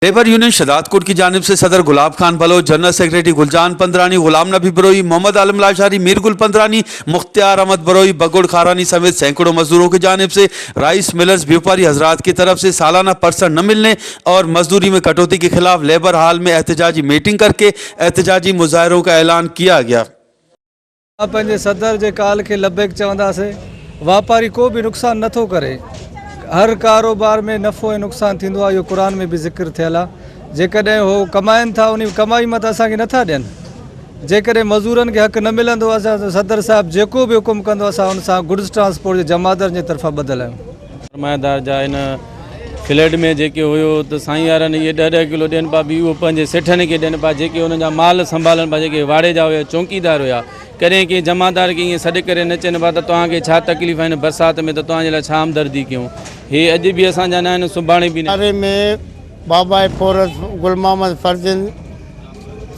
Labour union शदादकोट की जानिब से सदर गुलाब खान बलोच, जनरल सेक्रेटरी गुलजान पंद्रानी, गुलाम नबी बरोई, मोहम्मद आलम लाशारी, मीर गुल पंद्रानी, मुख्तियार अहमद बरोई, बगुड़ खारानी समेत सैकड़ों मजदूरों की जानिब से राइस मिलर्स व्यापारी हजरात की तरफ से सालाना परसेंट न मिलने और मजदूरी में कटौती के खिलाफ लेबर हाल में एहतजाजी मीटिंग करके एहतजाजी मुजाहरों का ऐलान किया गया। اسان پنهنجي صدر جي ڪال کي لبيڪ چونداسين، واپاري ڪو به نقصان نه ٿو ڪري، هر ڪاروبار ۾ نفعو ۽ نقصان ٿيندو آهي، اهو قرآن ۾ به ذڪر ٿيل آهي، جيڪڏهن هو ڪمائن ٿا انهي ڪمائي مان ته اسان کي نه ٿا ڏين، جيڪڏهن مزورن کي حق نه ملندو اسان صدر صاحب جيڪو به حڪم ڪندو اسان ان سان گڊز ٽرانسپورٽ جي جمعدارن جي طرفان ٻڌل آهيون. سرمائيدار جا ان فليٽ ۾ جيڪي هيو ته سائين وارن اهي ڏهه ڏهه ڪلو ڏين پيا به اهو پنهنجي سيٺن کي ڏين پيا جيڪي انهن جا مال سنڀالن پيا جيڪي واڙي جا هيا چونڪيدار هيا ڪڏهن ڪنهن جمعدار کي ائين سڏ ڪري نه چين پيا ته توهان کي ڇا تڪليف آهي هن برسات ۾ ته توهان جي لاء ڇا همدردي ڪيون هي اڄ به اسان جا نه آهن سڀاڻي به نه باري ۾ باباء فورس گل محمد فرزند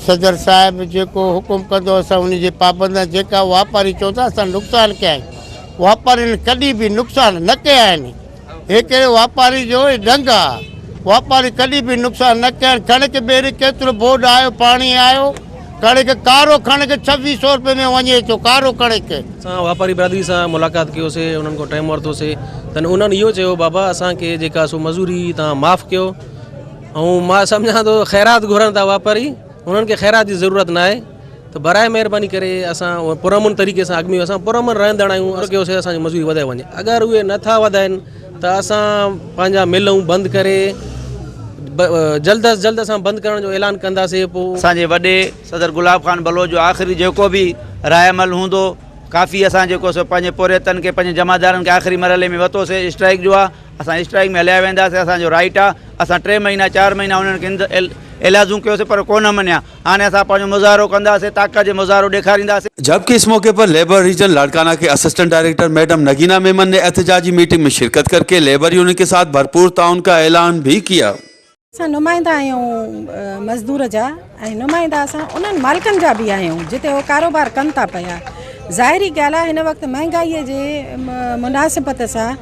صدر صاحب جيڪو حڪم ڪندو اسان ان جي پابند آهيون جيڪا واپاري چوندا اسان نقصان ڪيا آهن واپارين ڪڏهن به نقصان نه ڪيا آهن هي ڪهڙو واپاري جو ڍنگ آ واپاري ڪڏهن به نقصان نه ڪيا آهن ڪڻڪ ٻيري ڪيترو بوڏ آيو پاڻي آيو ڪڻڪ ڪارو ڪڻڪ ڇويهه سو روپئي ۾ وڃي ٿو ڪارو ڪڻڪ. اسان واپاري برادري سان ملاقات ڪيوسي انهن کان ٽائيم ورتوسي ته انهن اهو چيو بابا اسان کي جيڪا سو مزوري توهان معاف ڪيو ۽ مان سمجهان ٿو خيرات گهرن ٿا واپاري انهن کي خيرات جي ضرورت ناهي ته براء مهرباني ڪري اسان پرامن طريقي سان اڳ ۾ اسان پرامن رهندڙ آهيون ڪيوسي اسان جي مزوري وڌائي وڃي اگر اهي نٿا وڌائن ته اسان پنهنجا ملون بند ڪري جلد از جلد اسان بند ڪرڻ جو اعلان ڪنداسين پوء. اسان جي وڏي صدر گلاب خان بلوچ جو آخري جيڪو به راء عمل هوندو ڪافي اسان جيڪو سو پنهنجي پورهيتن کي پنهنجي جمعدارن کي آخري مرحلي ۾ وتوسي اسٽرائيڪ جو آ اسان اسٽرائيڪ ۾ هليا وينداسي اسان جو رائيٽ آ اسان ٽي مهينا چار مهينا انهن کي ايلازون ڪيوسي پر ڪونه مڃيا هاڻي اسان پنهنجو مظاهرو ڪنداسي طاقت جو مظاهرو ڏيکارينداسي. جبڪه اس موقع پر ليبر ريجن لاڙڪانا ڪي assistant director madam Nagina Memon ني احتجاجي ميٽنگ ۾ شرڪت ڪرڪي ليبر يونين ڪي ساٿ ڀرپور تعاون ڪا اعلان ڀي ڪيا. اسان نمائندا آهيون مزدور جا ۽ نمائندا اسان انهن مالڪن جا به آهيون جتي هو ڪاروبار ڪن ٿا پيا ظاهري ڳالهه آهي هن وقت مهنگائي جي مناسبت سان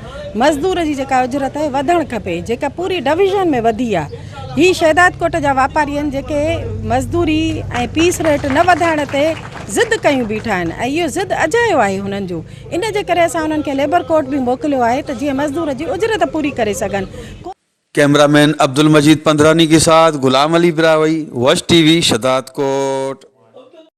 مزدور جي جيڪا اجرت آهي وڌڻ کپي جيڪا پوري ڊويزن ۾ وڌي آهي هي شهدادڪوٽ جا واپاري آهن جيڪي مزدوري ۽ پيس ريٽ نه وڌائڻ تي ضد ڪيون بيٺا آهن ۽ اهو ضد اجايو آهي هنن جو ان جي ڪري اسان انهن کي ليبر ڪورٽ به موڪليو آهي ته جيئن مزدور جي اجرت پوري ڪري سگهن. ڪئميرا مين عبدالمجيد پندراني ڪي ساٿ غلام علي براهوئي، وش ٽي وي، شھدادڪوٽ.